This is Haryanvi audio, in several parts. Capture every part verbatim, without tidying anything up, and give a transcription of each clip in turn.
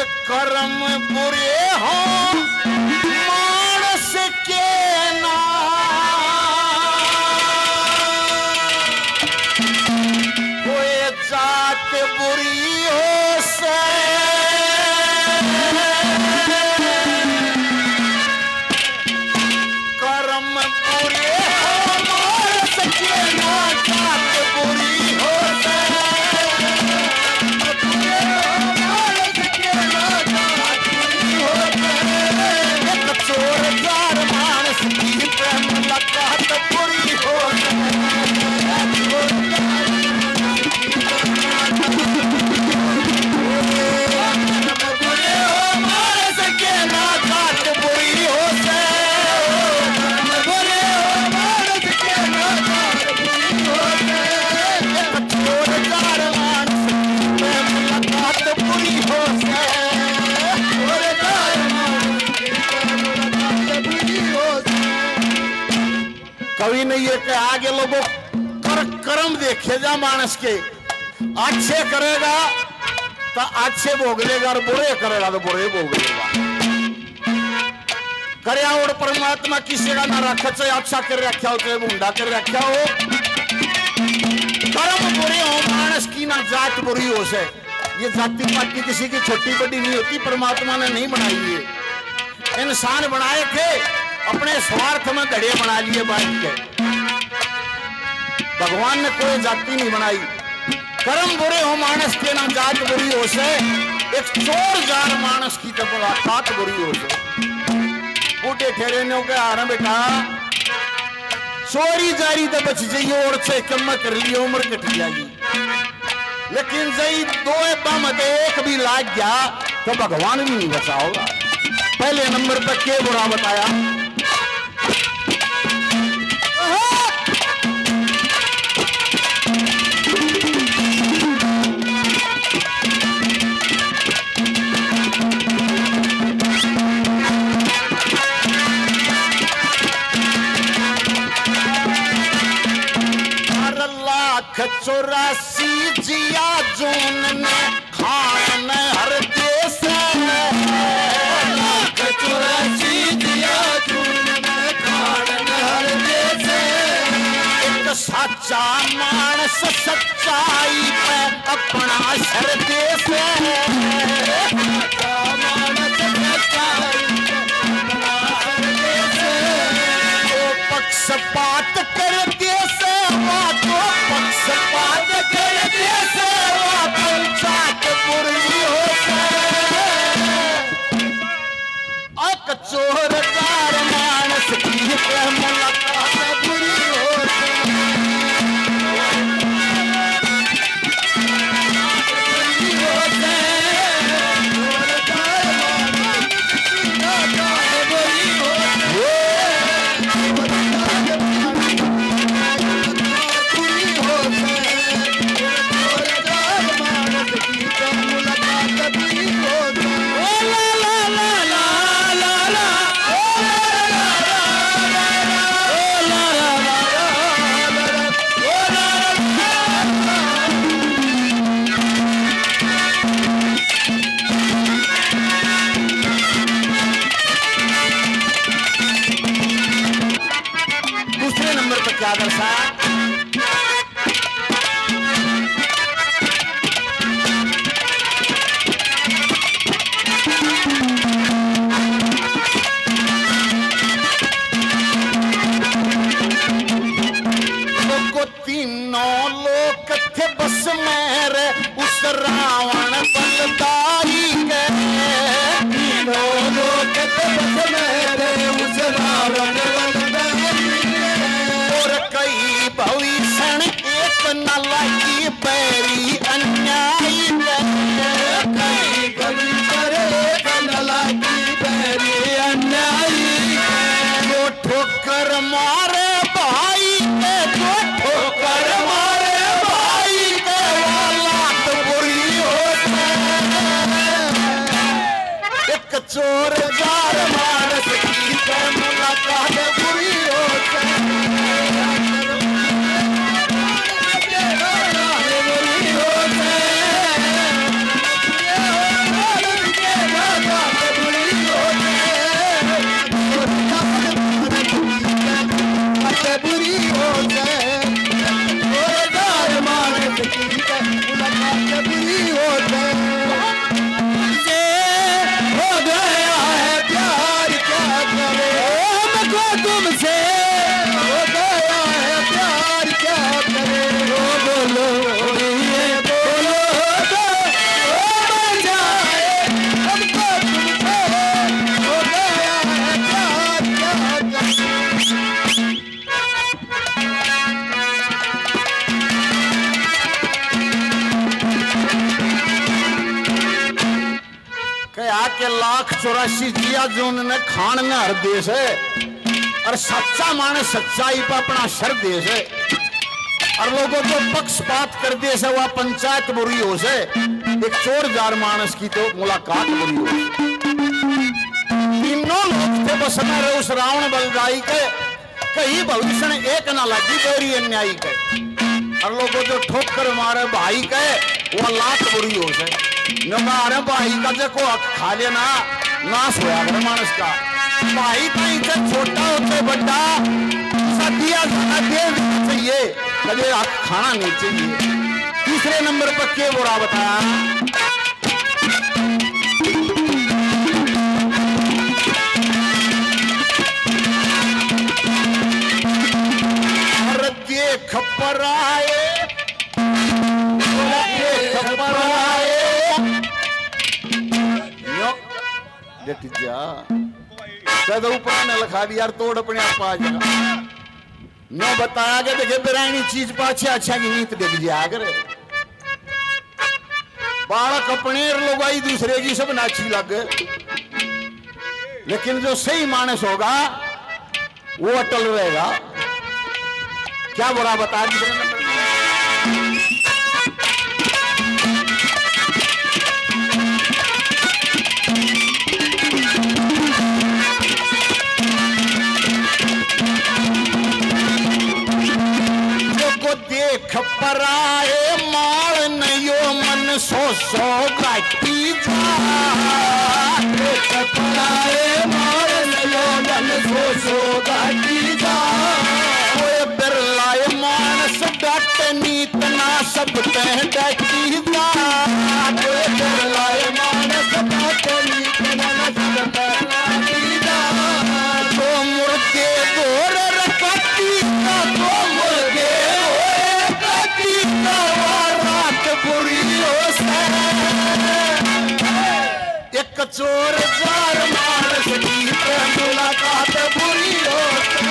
करम बुरे हो मानस के ना, कोई जात बुरी हो से। करम बुरे हो मानस के ना, जात बुरी हो से। करम बुरे हो मानस के ना, जात बुरी हो से। एक चोर जार मानस की प्रेम मुलाकात बुरी हो से। कवि ने ये कहा कि लोगों, कर, कर्म देखे जा मानस के, अच्छे करेगा तो अच्छे भोग लेगा और बुरे करेगा तो बुरे भोग लेगा। करया और परमात्मा किसी का ना रखे, चाहे अच्छा कर रखा हो, चाहे भूंडा कर रखा हो। कर्म बुरे हो मानस की ना, जात बुरी हो से। ये जाति पाति किसी की छोटी बड़ी नहीं होती, परमात्मा ने नहीं बनाई है। इंसान बनाए थे, अपने स्वार्थ में घड़े बना लिए बांट के। भगवान ने कोई जाति नहीं बनाई। कर्म बुरे हो मानस के ना, जात बुरी हो से। एक चोर जार मानस की तो मुलाकात बुरी हो से। बूढ़े ठहरे ने कहा, "अरे बेटा, चोरी जारी तो बच जाइए, और से कम कर लिए, उम्र कट जाएगी।" लेकिन जई दो एबा में ते एक भी लाग गया तो भगवान भी नहीं बचाओगा। पहले नंबर पर के बुरा बताया? हर लाख चौरासी जिया जून ने खान हर देश। लाख चौरासी जिया जून ने खान हर देश। एक साचा मानस सच्चाई पे अपना सर देश। साचा मानस सच्चाई पे अपना सर देश। वो पक्षपात कर दे सेवा तो पक्षपात कर दे सेवा, पंचायत बुरी हो से। अक चोर जार मानस की ते मुलाकात बुरी हो से। दूसरे नंबर पर क्या दर्शा? तीनों लोक थे बस में रे उस रावण बलदारी के। तीनों लोक थे बस में रे उस रावण बलदारी के। और कई भविष्ण एक न लागी बैरी अन्यायी के। कई भविष्ण एक न लागी बैरी अन्यायी के। ठोकर मारे भाई के, जो ठोकर मारे भाई के, हालात बुरी हो से। एक चोर जार मानस की ते मुलाकात बुरी हो से। बुरी हो से। कहा के लाख चौरासी जिया जून ने खान ने हर देश है, और सच्चा मानस सच्चाई पे अपना सर देश है। और लोगों जो पक्षपात कर दे से वह पंचायत बुरी हो से, एक चोर जार मानस की तो मुलाकात बुरी हो से। तीनों लोग थे बस में रहे उस रावण बलदाई के, कहीं भविष्य एक ना लगी बेरी अन्यायी के। और लोगों जो ठोकर मारे भाई के, वो लात बुरी हो से। न्यों कहा, अरे भाई का जे को हक खा लेना, नाश होया करे मानस का। भाई कहीं से छोटा होते बड़ा, सदिया जाना दे देना चाहिए, कदे हक खाना नहीं चाहिए। तीसरे नंबर पर के बुरा बताया? अरे देख पराए, देख पराए। यो, डट जा। कद ऊपर ने लिखा दी यार, तोड़ अपने आप आ जाएगा। न्यों बताया के देखे, बेरायणी चीज पाछे अच्छा की नीत देख जाया करे। बालक अपने और लुगाई दूसरे की सब नाची लगे, लेकिन जो सही मानस होगा वो अटल रहेगा। क्या बुरा बता दी? जो को देख पराए माल नयो मन सो सो गाटी जा। देख पराए माल नयो मन सो सो गाटी जा। ओए बिरलाए मानस डाट नीत ना सब तै डाटी जा। ओए बिरलाए मानस डाट नीत ना सब तै डाटी जा। दो मुर्दे दो रे रकाती का, दो मुर्दे दो रे रकाती का, वा रात बुरी हो से। एक चोर जार मानस की ते मुलाकात बुरी हो से।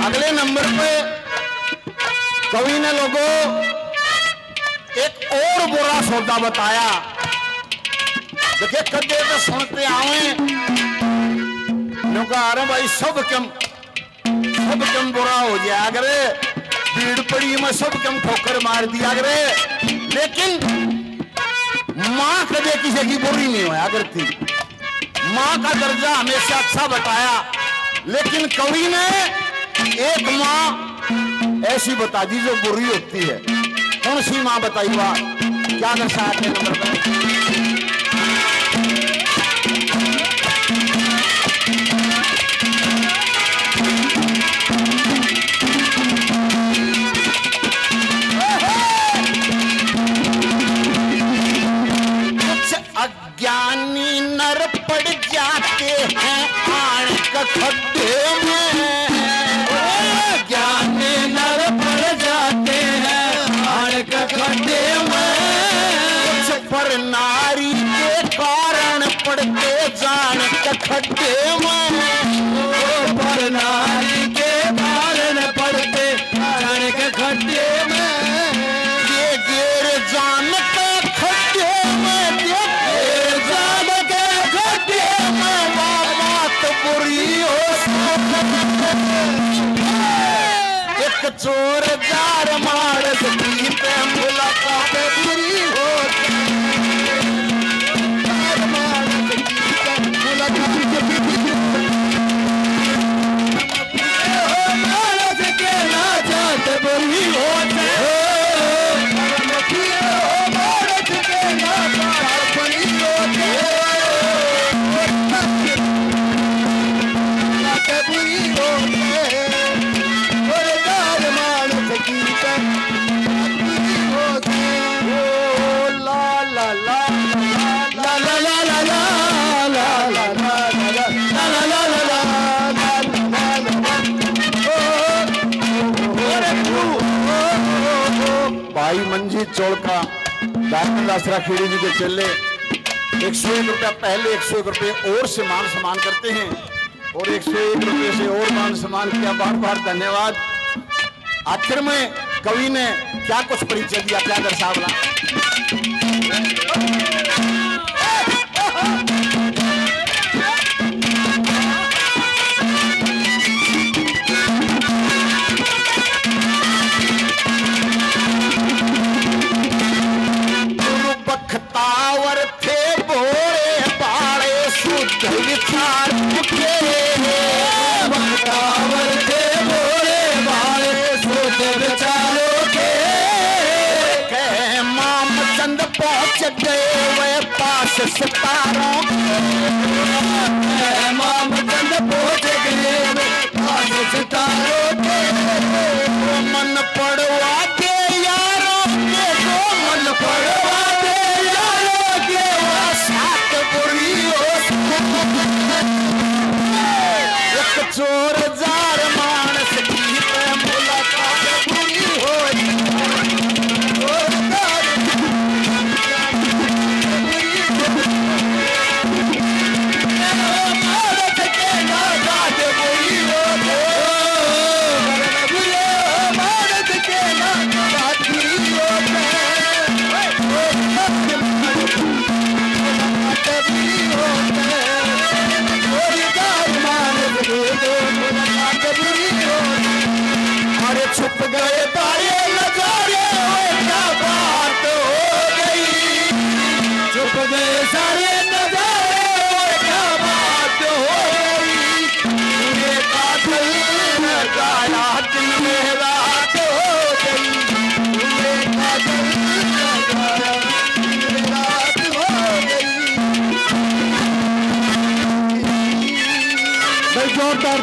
अगले नंबर पे कवि ने लोगों एक और बुरा सौदा बताया। देखिए, कदे तो सुनते आवे, न्यों कहा, अरे भाई, सब कम, सब कम बुरा हो जाया करे, भीड़ पड़ी में सब कम ठोकर मार दिया करे, लेकिन माँ कदे किसी की बुरी नहीं होया करती। माँ का दर्जा हमेशा अच्छा बताया, लेकिन कवि ने एक माँ ऐसी बता दी जो बुरी होती है। कौन सी माँ बताई? वाह, क्या दर्शाया अपने नंबर पर? कुछ अज्ञानी नर पड़ जाते हैं आण के खड्डे में। ज्ञानी नर पड़ जाते हैं आण के खड्डे में। कुछ पर नारी के कारण पड़ते जान के खड्डे में। ओ पर नारी के कारण पड़ते जान के खड्डे में। ये गिर जान के खड्डे में, ये गिर जान के खड्डे में, वा मात बुरी हो। एक चोर जार मार सकी पे मुलाकात बुरी हो। जार मार सकी पे मुलाकात बुरी हो। मानस के ना जात बुरी हो। मानस के ना जात बुरी हो। भाई मंजीत चौलका, डायमंड आसरा खेड़ी जी के चेले, एक सौ एक रुपया पहले, एक सौ एक रुपये और से मान सम्मान करते हैं। और एक सौ एक रुपये से और मान सम्मान किया, बार बार धन्यवाद। आखिर में कवि ने क्या कुछ परिचय दिया, क्या दर्शावला? बख्तावर थे भोले भाले शुद्ध विचार के। बख्तावर थे भोले भाले शुद्ध विचारों के। कह माम चंद पहुंच गए वे पास सितारों के। कह माम चंद पहुंच गए वे पास सितारों के। मन पड़वा दे यारों के, को मन पड़वा दे यारों के, वा सात बुरी हो। एक चोर जार मानस की पे मुलाकात बुरी हो। चोर जार मानस के ना जात बुरी हो। अरे छुप गए सारे नजारे, ओए क्या बात हो गई। छुप गए सारे नजारे, ओए क्या बात हो गई। पूरे काजल लगाया दिन में रात हो गई। पूरे काजल लगाया दिन में रात हो गई। भाई जोरदार